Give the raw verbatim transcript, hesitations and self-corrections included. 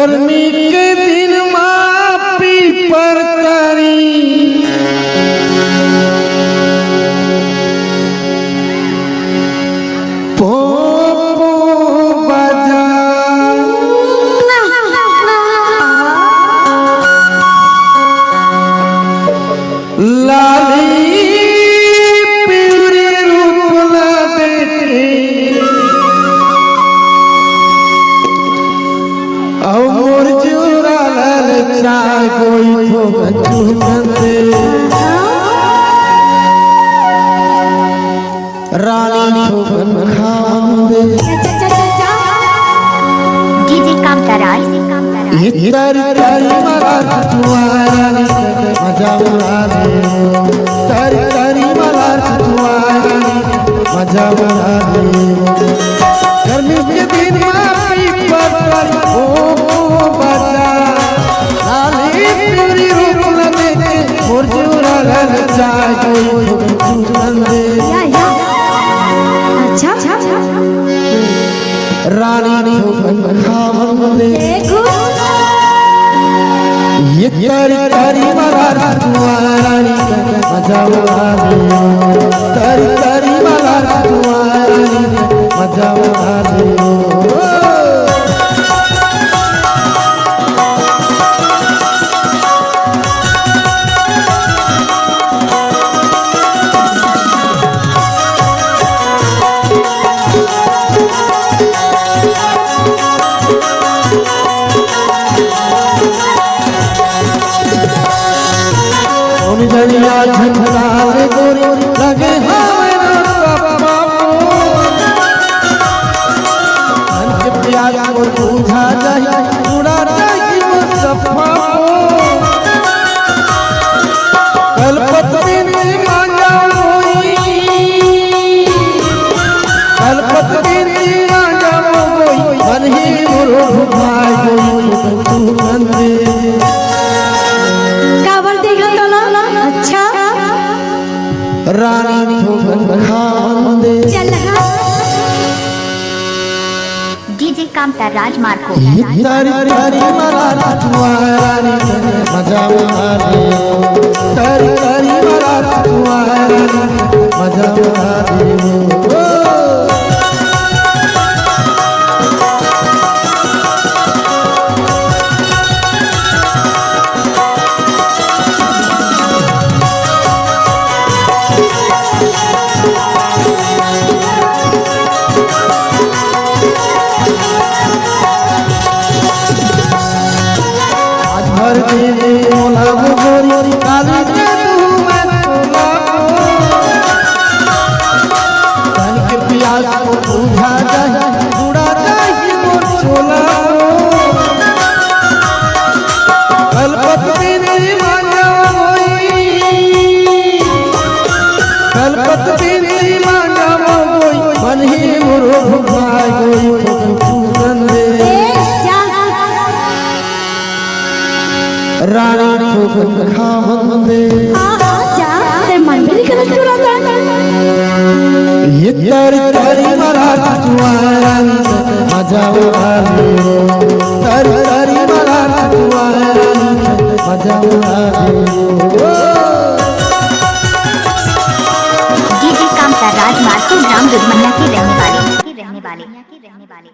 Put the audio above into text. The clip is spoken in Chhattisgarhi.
गर्मी के दिन मा पीपर तरी पो पो बजा। लाली पिवरी रूप ला देखे, अउ मोर जुरा ललचाय कोई थोकन चुकन दे। रानी थोकन खावन दे। चा, चा, चा, चा, चा। डीजे कामताराज। ये तारी तारी मारा तुआ रानी, मजा उड़ा दे। तारी तारी मारा तुआ रानी, मजा उड़ा दे। गर्मी के दिन मा पीपर तरी ओ, ओ बजा। लाली पिवरी रूप ला देखे, मोर जुरा ललचाय कोई थोकन दे। या, या। अच्छा, अच्छा, अच्छा। रानी थोकन खावन दे। देखो। ये तारी तारी मारा तुआ रानी, मजा उड़ा दे। तारी तारी मारा तुआ रानी, मजा उड़ा दे। कोन जनिया झंझनार गोरी लगे हवे ना सफा। मन के प्यास मोर बुझा जाही, उड़ा जाही मोर सफा। कलपत बिनती मांजा मोई, कलपत बिनती मांजा मोई, मन ही मोर भुखाय कोई तू कंदे। काबर देखा तोला? अच्छा। रानी थोकन खावन दे। चल लगा। डीजे कामता राजमार्को। ये तारी तारी मारा तुआ रानी, मजा उड़ा दे। तारी तारी मारा तुआ रानी, मजा उड़ा दे। ओ। आज भर दे दे मोला वो गोरी, काली के तू मैं तोला। तन के प्यास को बुझा जाए, उड़ा जाए मोर चोला। कलपत बिनती मांजा मोई, कलपत बिनती मांजा मोई, मन ही मोर भुखाय कोई थोकन चुकन दे। ए, जा। रानी थोकन खावन दे। आ, आ, जा, ते मन भी निकल चुरा था। ये तारी तारी मारा तुआ रानी, मजा उड़ा दे। तारी तारी मारा तुआ रानी, मजा उड़ा दे। डीजे कामता राजमार्को, ग्राम दुधमनिया के रहने वाले, के रहने वाले, के रहने वाले।